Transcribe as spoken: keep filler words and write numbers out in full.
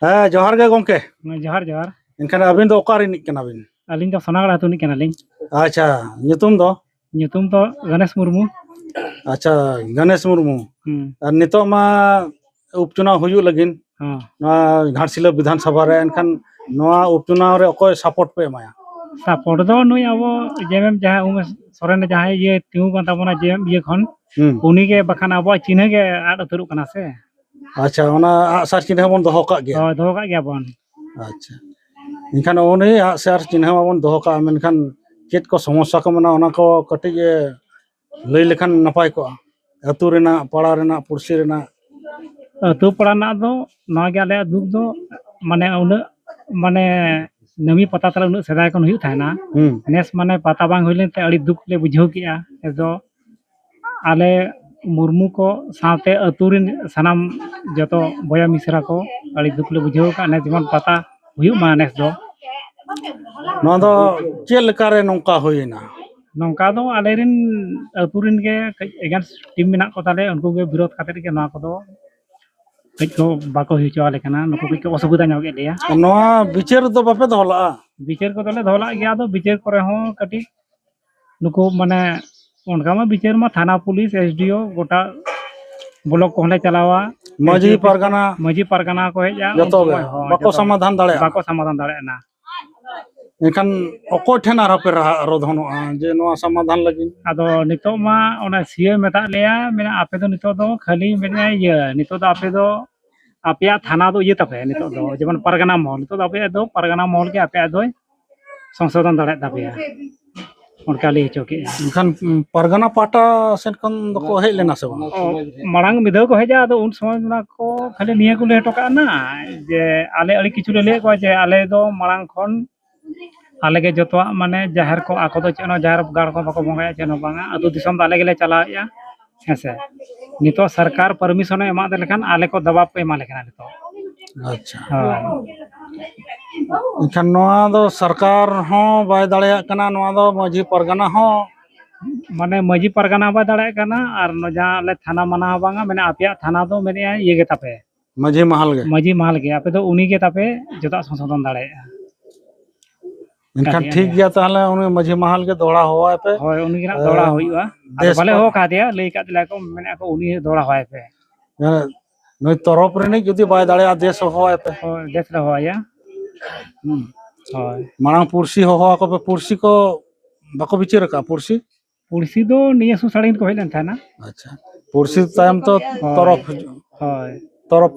ᱦᱮᱸ, ᱡᱚᱦᱟᱨ ᱜᱮ ᱜᱚᱢᱠᱮ᱾ ᱦᱮᱸ, ᱡᱚᱦᱟᱨ, ᱡᱚᱦᱟᱨ᱾ ᱮᱱᱠᱷᱟᱱ ᱟᱹᱵᱤᱱ ᱫᱚ ᱚᱠᱟ ᱨᱤᱱᱤᱡ ᱠᱟᱱᱟ ᱵᱤᱱ? ᱟᱹᱞᱤᱧ ᱫᱚ ᱥᱚᱱᱟᱜᱟᱲᱟ ᱟᱹᱛᱩ ᱨᱤᱱᱤᱡ ᱠᱟᱱᱟᱞᱤᱧ᱾ ᱟᱪᱪᱷᱟ, ᱧᱩᱛᱩᱢ ᱫᱚ? ᱧᱩᱛᱩᱢ ᱫᱚ ᱜᱚᱱᱮᱥ ᱢᱩᱨᱢᱩ᱾ ᱟᱪᱪᱷᱟ, ᱜᱚᱱᱮᱥ ᱢᱩᱨᱢᱩ᱾ ᱦᱩᱸ᱾ ᱟᱨ ᱱᱤᱛᱚᱜ ᱢᱟ ᱩᱯᱪᱩᱱᱟᱣ ᱦᱩᱭᱩᱜ ᱞᱟᱹᱜᱤᱫ ᱦᱚᱸ᱾ ᱱᱚᱣᱟ ᱜᱷᱟᱴᱥᱤᱞᱟᱹ ᱵᱤᱫᱷᱟᱱ ᱥᱚᱵᱷᱟ ᱨᱮ, ᱮᱱᱠᱷᱟᱱ ᱱᱚᱣᱟ ᱩᱯᱪᱩᱱᱟᱣ ᱨᱮ ᱚᱠᱚᱭ support ᱯᱮ ᱮᱢᱟᱭᱟ? Support ᱫᱚ ᱱᱩᱭ ᱟᱵᱚ ᱡᱮ ᱮᱢ ᱮᱢ ᱡᱟᱦᱟᱸᱭ ᱩᱢᱮᱥ ᱥᱚᱨᱮᱱ ᱡᱟᱦᱟᱸᱭ ᱤᱭᱟᱹ ᱛᱤᱸᱜᱩ ᱠᱟᱱ ᱛᱟᱵᱚᱱᱟ ᱡᱮ ᱮᱢ ᱮᱢ ᱤᱭᱟᱹ ᱠᱷᱚᱱ, ᱦᱩᱸ᱾ ᱩᱱᱤ ᱜᱮ, ᱵᱟᱠᱷᱟᱱ ᱟᱵᱚᱣᱟᱜ ᱪᱤᱱᱦᱟᱹ ᱜᱮ ᱟᱫ ᱩᱛᱟᱹᱨᱚᱜ ᱠᱟᱱᱟ ᱥᱮ᱾ ᱟᱪᱪᱷᱟ, ᱚᱱᱟ ᱟᱜᱼᱥᱟᱨ ᱪᱤᱱᱦᱟᱹ ᱵᱚᱱ ᱫᱚᱦᱚ ᱠᱟᱜ ᱜᱮᱭᱟ? ᱦᱳᱭ, ᱫᱚᱦᱚ ᱠᱟᱜ ᱜᱮᱭᱟ ᱵᱚᱱ᱾ ᱟᱪᱪᱷᱟ, ᱮᱱᱠᱷᱟᱱ ᱩᱱᱤ ᱟᱜᱼᱥᱟᱨ ᱪᱤᱱᱦᱟᱹ ᱢᱟᱵᱚᱱ ᱫᱚᱦᱚ ᱠᱟᱜᱼᱟ, ᱢᱮᱱᱠᱷᱟᱱ ᱪᱮᱫ ᱠᱚ ᱥᱚᱢᱚᱥᱥᱟ ᱠᱚ ᱢᱮᱱᱟᱜᱼᱟ, ᱚᱱᱟ ᱠᱚ ᱠᱟᱹᱴᱤᱡ ᱮ ᱞᱟᱹᱭ ᱞᱮᱠᱷᱟᱱ ᱱᱟᱯᱟᱭ ᱠᱚᱜᱼᱟ, ᱟᱹᱛᱩ ᱨᱮᱱᱟᱜ, ᱯᱟᱲᱟ ᱨᱮᱱᱟᱜ, ᱯᱩᱲᱥᱤ ᱨᱮᱱᱟᱜ᱾ ᱟᱹᱛᱩ ᱯᱟᱲᱟ ᱨᱮᱱᱟᱜ ᱫᱚ ᱱᱚᱣᱟ ᱜᱮ ᱟᱞᱮᱭᱟᱜ ᱫᱩᱠ ᱫᱚ, ᱢᱟᱱᱮ ᱩᱱᱟᱹᱜ, ᱢᱟᱱᱮ ᱱᱟᱹᱢᱤ ᱯᱟᱛᱟ ᱛᱟᱞᱮ ᱩᱱᱟᱹᱜ ᱥᱮᱫᱟᱭ ᱠᱷᱚᱱ ᱦᱩᱭᱩᱜ ᱛᱟᱦᱮᱱᱟ᱾ ᱦᱩᱸ᱾ ᱱᱮᱥ ᱢᱟᱱᱮ ᱯᱟᱛᱟ ᱵᱟᱝ ᱦᱩᱭ ᱞᱮᱱᱛᱮ ᱟᱹᱰᱤ ᱫᱩᱠ ᱞᱮ ᱵᱩᱡᱷᱟᱹᱣ ᱠᱮᱜᱼᱟ᱾ ᱱᱮᱥ ᱫᱚ ᱟᱞᱮ ᱢᱩᱨᱢᱩ ᱠᱚ ᱥᱟᱶᱛᱮ ᱟᱹᱛᱩ ᱨᱮᱱ ᱥᱟᱱᱟᱢ ᱡᱚᱛᱚ ᱵᱚᱭᱦᱟ ᱢᱤᱥᱨᱟ ᱠᱚ ᱟᱹᱰᱤ ᱫᱩᱠ ᱞᱮ ᱵᱩᱡᱷᱟᱹᱣ ᱠᱟᱜᱼᱟ᱾ ᱱᱮᱥ ᱡᱮᱢᱚᱱ ᱯᱟᱛᱟ ᱦᱩᱭᱩᱜ ᱢᱟ ᱱᱮᱥ ᱫᱚ᱾ ᱱᱚᱣᱟ ᱫᱚ ᱪᱮᱫ ᱞᱮᱠᱟᱨᱮ ᱱᱚᱝᱠᱟ ᱦᱩᱭᱮᱱᱟ? ᱱᱚᱝᱠᱟ ᱫᱚ ᱟᱞᱮᱨᱮᱱ ᱟᱹᱛᱩ ᱨᱮᱱ ᱜᱮ ᱠᱟᱹᱡ against team ᱢᱮᱱᱟᱜ ᱠᱚ ᱛᱟᱞᱮᱭᱟ, ᱩᱱᱠᱩ ᱜᱮ ᱵᱤᱨᱳᱫ ᱠᱟᱛᱮᱫ ᱜᱮ ᱱᱚᱣᱟ ᱠᱚᱫᱚ ᱠᱟᱹᱡ ᱠᱚ ᱵᱟᱠᱚ ᱦᱩᱭ ᱦᱚᱪᱚ ᱟᱞᱮ ᱠᱟᱱᱟ, ᱱᱩᱠᱩ ᱠᱟᱹᱡ ᱠᱚ ᱚᱥᱩᱵᱤᱫᱷᱟ ᱧᱚᱜ ᱮᱫ ᱞᱮᱭᱟ᱾ ᱱᱚᱣᱟ ᱵᱤᱪᱟᱹᱨ ᱫᱚ ᱵᱟᱯᱮ ᱫᱚᱦᱚ ᱞᱟᱜᱼᱟ? ᱵᱤᱪᱟᱹᱨ ᱠᱚᱫᱚ ᱞᱮ ᱫᱚᱦᱚ ᱞᱟᱜ ᱜᱮᱭᱟ, ᱟᱫᱚ ᱵᱤᱪᱟᱹᱨ ᱠᱚᱨᱮ ᱦᱚᱸ ᱠᱟᱹᱴᱤᱡ ᱱᱩᱠᱩ ᱢᱟᱱᱮ ᱚᱱᱠᱟ ᱢᱟ ᱵᱤᱪᱟᱹᱨ ᱢᱟ ᱛᱷᱟᱱᱟ, ᱯᱩᱞᱤᱥ, S D O, ᱜᱚᱴᱟ block ᱠᱚᱦᱚᱸ ᱞᱮ ᱪᱟᱞᱟᱣᱟ᱾ ᱢᱟᱹᱡᱷᱤ, S D O, ᱯᱟᱨᱜᱟᱱᱟ, ᱢᱟᱹᱡᱷᱤ ᱯᱟᱨᱜᱟᱱᱟ ᱠᱚ ᱦᱮᱡ ᱟ, ᱡᱚᱛᱚ ᱩᱱ ᱜᱮ ᱥᱚᱢᱚᱭ ᱦᱚᱸ ᱵᱟᱠᱚ ᱡᱚᱛᱚ ᱥᱚᱢᱟᱫᱷᱟᱱ ᱫᱟᱲᱮᱭᱟᱜᱼᱟ᱾ ᱵᱟᱠᱚ ᱥᱚᱢᱟᱫᱷᱟᱱ ᱫᱟᱲᱮᱭᱟᱜᱼᱟ ᱱᱟ᱾ ᱮᱱᱠᱷᱟᱱ ᱚᱠᱚᱭ ᱴᱷᱮᱱ ᱟᱨᱦᱚᱸ ᱯᱮ ᱨᱟᱦᱟ ᱨᱚᱫᱷᱚᱱᱚᱜᱼᱟ ᱡᱮ ᱱᱚᱣᱟ ᱥᱚᱢᱟᱫᱷᱟᱱ ᱞᱟᱹᱜᱤᱫ? ᱟᱫᱚ ᱱᱤᱛᱚᱜ ᱢᱟ ᱚᱱᱟ C O ᱢᱮᱛᱟᱜ ᱞᱮᱭᱟ, ᱢᱮᱱᱟ ᱟᱯᱮ ᱫᱚ ᱱᱤᱛᱚᱜ ᱫᱚ ᱠᱷᱟᱹᱞᱤ ᱢᱮᱱᱟ ᱤᱭᱟᱹ, ᱱᱤᱛᱚᱜ ᱫᱚ ᱟᱯᱮ ᱫᱚ ᱟᱯᱮᱭᱟᱜ ᱛᱷᱟᱱᱟ ᱫᱚ ᱤᱭᱟᱹ ᱛᱟᱯᱮ, ᱱᱤᱛᱚᱜ ᱫᱚ ᱡᱮᱢᱚᱱ ᱯᱟᱨᱜᱟᱱᱟ ᱢᱚᱦᱚᱞ, ᱱᱤᱛᱚᱜ ᱫᱚ ᱟᱯᱮᱭᱟᱜ ᱫᱚ ᱯᱟᱨᱜᱟᱱᱟ ᱢᱚᱦᱚᱞ ᱜᱮ ᱟᱯᱮᱭᱟᱜ ᱫᱚᱭ ᱥᱚᱝᱥᱳᱫᱷᱚᱱ ᱫᱟᱲᱮᱭᱟᱜ ᱛᱟᱯᱮᱭᱟ, ᱚᱱᱠᱟ ᱞᱟᱹᱭ ᱦᱚᱪᱚ ᱠᱮᱜᱼᱟ᱾ ᱮᱱᱠᱷᱟᱱ, ᱩᱸ, ᱯᱟᱨᱜᱟᱱᱟ ᱯᱟᱦᱴᱟ ᱥᱮᱫ ᱠᱷᱚᱱ ᱫᱚᱠᱚ ᱦᱮᱡ ᱞᱮᱱᱟ ᱥᱮ ᱵᱟᱝ? ᱚ, ᱢᱟᱲᱟᱝ ᱢᱤᱫ ᱫᱷᱟᱣ ᱠᱚ ᱦᱮᱡᱟ, ᱟᱫᱚ ᱩᱱ ᱥᱚᱢᱚᱭ ᱚᱱᱟ ᱠᱚ ᱠᱷᱟᱹᱞᱤ ᱱᱤᱭᱟᱹ ᱠᱚ ᱞᱟᱹᱭ ᱦᱚᱴᱚ ᱠᱟᱜᱼᱟ ᱱᱟ, ᱡᱮ ᱟᱞᱮ ᱟᱹᱰᱤ ᱠᱤᱪᱷᱩ ᱞᱮ ᱞᱟᱹᱭᱟᱫ ᱠᱚᱣᱟ ᱡᱮ ᱟᱞᱮ ᱫᱚ ᱢᱟᱲᱟᱝ ᱠᱷᱚᱱ ᱟᱞᱮ ᱜᱮ ᱡᱚᱛᱚᱣᱟᱜ, ᱢᱟᱱᱮ ᱡᱟᱦᱮᱨ ᱠᱚ ᱟᱠᱚ ᱫᱚ ᱪᱮᱫ ᱦᱚᱸ ᱡᱟᱦᱮᱨ ᱜᱟᱲ ᱠᱚ ᱵᱟᱠᱚ ᱵᱚᱸᱜᱟᱭᱟ, ᱪᱮᱫ ᱦᱚᱸ ᱵᱟᱝᱟ, ᱟᱹᱛᱩ ᱫᱤᱥᱚᱢ ᱫᱚ ᱟᱞᱮ ᱜᱮᱞᱮ ᱪᱟᱞᱟᱣᱮᱫᱼᱟ᱾ ᱦᱮᱸ ᱥᱮ, ᱱᱤᱛᱚᱜ ᱥᱚᱨᱠᱟᱨ permission ᱮ ᱮᱢᱟᱫ ᱞᱮᱠᱷᱟᱱ ᱟᱞᱮ ᱠᱚ ᱫᱟᱵᱟᱣ ᱯᱮ ᱮᱢᱟ ᱞᱮ ᱠᱟᱱᱟ ᱱᱤᱛᱚᱜ᱾ ᱟᱪᱪᱷᱟ᱾ ᱦᱳᱭ᱾ ᱮᱱᱠᱷᱟᱱ ᱱᱚᱣᱟ ᱫᱚ ᱥᱚᱨᱠᱟᱨ ᱦᱚᱸ ᱵᱟᱭ ᱫᱟᱲᱮᱭᱟᱜ ᱠᱟᱱᱟ, ᱱᱚᱣᱟ ᱫᱚ ᱢᱟᱹᱡᱷᱤ ᱯᱟᱨᱜᱟᱱᱟ ᱦᱚᱸ᱾ ᱢᱟᱱᱮ ᱢᱟᱹᱡᱷᱤ ᱯᱟᱨᱜᱟᱱᱟ ᱵᱟᱭ ᱫᱟᱲᱮᱭᱟᱜ ᱠᱟᱱᱟ, ᱟᱨ ᱱᱚ-, ᱡᱟᱦᱟᱸ ᱟᱞᱮ ᱛᱷᱟᱱᱟ ᱢᱟᱱᱟ ᱦᱚᱸ ᱵᱟᱝᱟ, ᱢᱮᱱᱮ ᱟᱯᱮᱭᱟᱜ ᱛᱷᱟᱱᱟ ᱫᱚ ᱢᱮᱱᱮᱜᱼᱟ ᱤᱭᱟᱹ ᱜᱮ ᱛᱟᱯᱮ, ᱢᱟᱹᱡᱷᱤ ᱢᱟᱦᱟᱞ ᱜᱮ᱾ ᱢᱟᱹᱡᱷᱤ ᱢᱟᱦᱟᱞ ᱜᱮ, ᱟᱯᱮ ᱫᱚ ᱩᱱᱤ ᱜᱮ ᱛᱟᱯᱮ ᱡᱚᱛᱚᱣᱟᱜ ᱥᱚᱝᱥᱳᱫᱷᱚᱱ ᱫᱟᱲᱮᱭᱟᱜᱼᱟ᱾ ᱮᱱᱠᱷᱟᱱ ᱠᱟᱛᱷᱟ ᱴᱷᱤᱠ ᱜᱮᱭᱟ᱾ ᱜᱮᱭᱟ, ᱛᱟᱦᱚᱞᱮ ᱩᱱᱤ ᱢᱟᱹᱡᱷᱤ ᱢᱟᱦᱟᱞ ᱜᱮ ᱫᱚᱦᱲᱟ ᱦᱚᱦᱚᱣᱟᱭ ᱯᱮ᱾ ᱦᱳᱭ, ᱩᱱᱤ ᱜᱮ ᱱᱟᱜ ᱫᱚᱦᱲᱟ ᱦᱩᱭᱩᱜᱼᱟ᱾ ᱟᱫᱚ ᱵᱟᱞᱮ ᱦᱚᱦᱚ ᱠᱟᱫᱮᱭᱟ, ᱞᱟᱹᱭ ᱠᱟᱫ ᱞᱮᱭᱟ ᱠᱚ, ᱢᱮᱱᱮᱫ ᱠᱚ ᱩᱱᱤ ᱫᱚᱦᱲᱟ ᱦᱚᱦᱚᱣᱟᱭ ᱯᱮ᱾ ᱦᱮᱸ, ᱱᱩᱭ ᱛᱚᱨᱚᱯ ᱨᱤᱱᱤᱡ ᱡᱩᱫᱤ ᱵᱟᱭ ᱫᱟᱲᱮᱭᱟᱜᱼᱟ, ᱫᱮᱥ ᱦᱚᱦᱚᱣᱟᱭ ᱯᱮ᱾ ᱦᱳᱭ, ᱫᱮᱥ ᱞᱮ ᱦᱚᱦᱚᱣᱟᱭᱟ᱾ ᱦᱩᱸ᱾ ᱦᱳᱭ᱾ ᱢᱟᱲᱟᱝ ᱯᱩᱲᱥᱤ ᱦᱚᱦᱚ ᱟᱠᱚ ᱯᱮ, ᱯᱩᱲᱥᱤ ᱠᱚ ᱵᱟᱠᱚ ᱵᱤᱪᱟᱹᱨ ᱟᱠᱟᱫᱼᱟ, ᱯᱩᱲᱥᱤ? ᱯᱩᱲᱥᱤ ᱫᱚ ᱱᱤᱭᱟᱹ ᱥᱩᱨ ᱥᱟᱺᱜᱤᱧ ᱠᱚ ᱦᱮᱡ ᱞᱮᱱ ᱛᱟᱦᱮᱱᱟ᱾ ᱟᱪᱪᱷᱟ, ᱯᱩᱲᱥᱤ ᱛᱟᱭᱚᱢ ᱛᱚ ᱦᱳᱭ᱾ ᱛᱚᱨᱚᱯ ᱦᱤᱡᱩᱜᱼᱟ᱾ ᱦᱳᱭ᱾ ᱛᱚᱨᱚᱯ